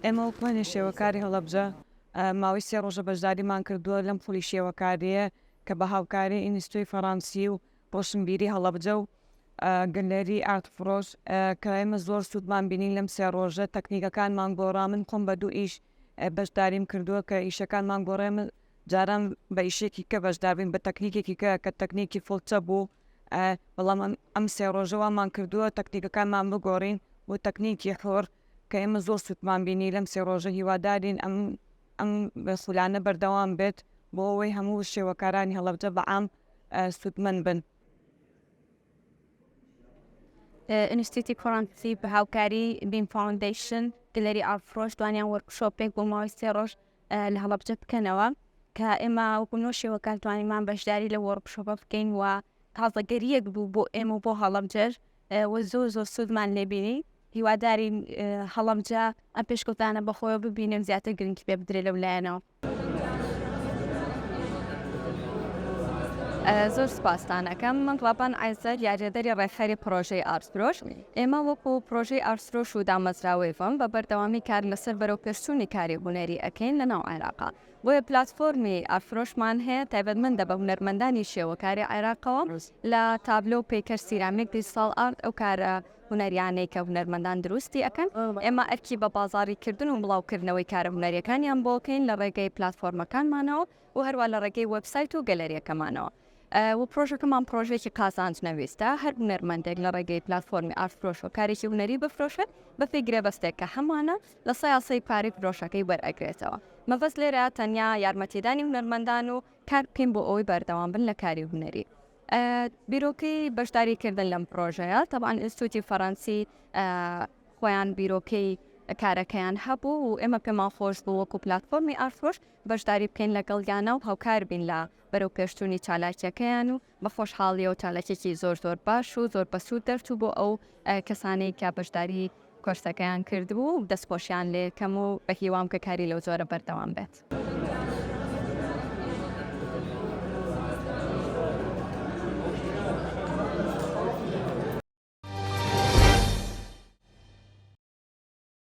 ئێمە وەک وێنە شێوەکاری هەڵەبجە ماوەی سێ ڕۆژە بەشداریمان کردووە لەم خولی شێوەکارییە کە بە هاوکاری ئینستتوی فەڕەنسی و ڕۆشنبیری هەڵەبجە و گەلەری ئارت فرۆش کە ئێمە زۆر سوودمان بینی لەم سێ ڕۆژە تەکنیکەکانمان گۆڕا من خۆم بە دوو ئیش بەشداریم کردووە کە ئیشەکانمان گۆڕێ من جاران بە ئیشێکی کە بەشدار بووین بە تەکنیکێکی کە کە تەکنیکی فڵچە بوو بەڵام ئەم سێ ڕۆژە وامان کردووە تەکنیکەکانمان بگۆڕین بۆ تەکنیکی حۆڕ کە ئێمە زۆر سوودمان بینی لەم سێ ڕۆژە هیوادارین ئەم ئەم خولانە بەردەوام بێت بۆ ئەوەی هەموو شێوەکارانی هەڵەبجە بە عام سوودمەند بن. ئینستیتوتی فەڕەنسی بە هاوکاری بیم فاوندەیشن گەلەری ئارتفرۆش توانیان وۆرکشۆپێک بۆ ماوەی سێ ڕۆژ لە هەڵەبجە بکەنەوە کە ئێمە وەکو نۆ شێوەکار توانیمان بەشداری لە وۆرکشۆپە بکەین و تازەگەریەک بوو بۆ ئێمە و بۆ هەڵەبجەش و زۆر زۆر سوودمان لێبینی هیوادارین هەڵەبجە ئەم پێشکەوتانە بەخۆیەوە ببینێ و زیاتر گرنگی پێ بدرێت لەو لایەنەوە. زۆر سوپاستان ئەکەم من ڕابان عێزەت یاریدەدەری ڕێکخەری پڕۆژەی ئارتفرۆش ئێمە وەکو پڕۆژەی ئارتفرۆش و دامەزراوەی ڤەم بە بەردەوامی کار لەسەر بەرەوپێشچوونی کاری هونەری ئەکەین لەناو عێراقا بۆیە پلاتفۆرمی ئارتفرۆشمان هەیە تایبەتمەندە بە هونەرمەندانی شێوەکاری عێراقەوە لە تابلۆ و پەیکەر سیرامیک دیجیتاڵ ئارت ئەو کارە هونەریانەی کە هونەرمەندان دروستی ئەکەن، ئێمە ئەرکی بە بازاڕی کردن و بڵاو کردنەوەی کارە هونەریەکانیان بۆ ئەکەین لە ڕێگەی پلاتفۆرمەکانمانەوە و هەروا لە ڕێگەی وێبسایت و گەلەریەکەمانەوە و پرۆژەکەمان پرۆژەیەکی قازانج نەویستە هەر هونەرمەندێک لە ڕێگەی پلاتفۆرمی ئارتفرۆشەوە کارێکی هونەری بفرۆشێت بەپێی گرێبەستێک کە هەمانە لە سەیا سەی پارەی فرۆشەکەی وەرئەگرێتەوە مەبەست لێرە تەنیا یارمەتیدانی هونەرمەندان و کار بکەین بۆ ئەوەی بەردەوام بن لە کاری هونەری. بیرۆکەی بەشداری کردن لەم پرۆژەیە تەبعەن ئینستیتوتی فەرەنسی خۆیان بیرۆکەی کارەکەیان هەبوو و ئێمە پێمان خۆش بوو وەکو پلاتفۆرمی ئارتفرۆش بەشداری بکەین لەگەڵیانە و هاوکار بین لە بەرەو پێشچوونی چالاکیەکەیان و بە خۆشحاڵیەوە چالاکیەکی زۆر زۆر باش و زۆر بەسوود دەرچوو بۆ ئەو کەسانەی کە بەشداری کۆرسەکەیان کردبوو دەستخۆشیان لێکەم و بەهیوام کە کاری لەو جۆرە بەردەوام بێت.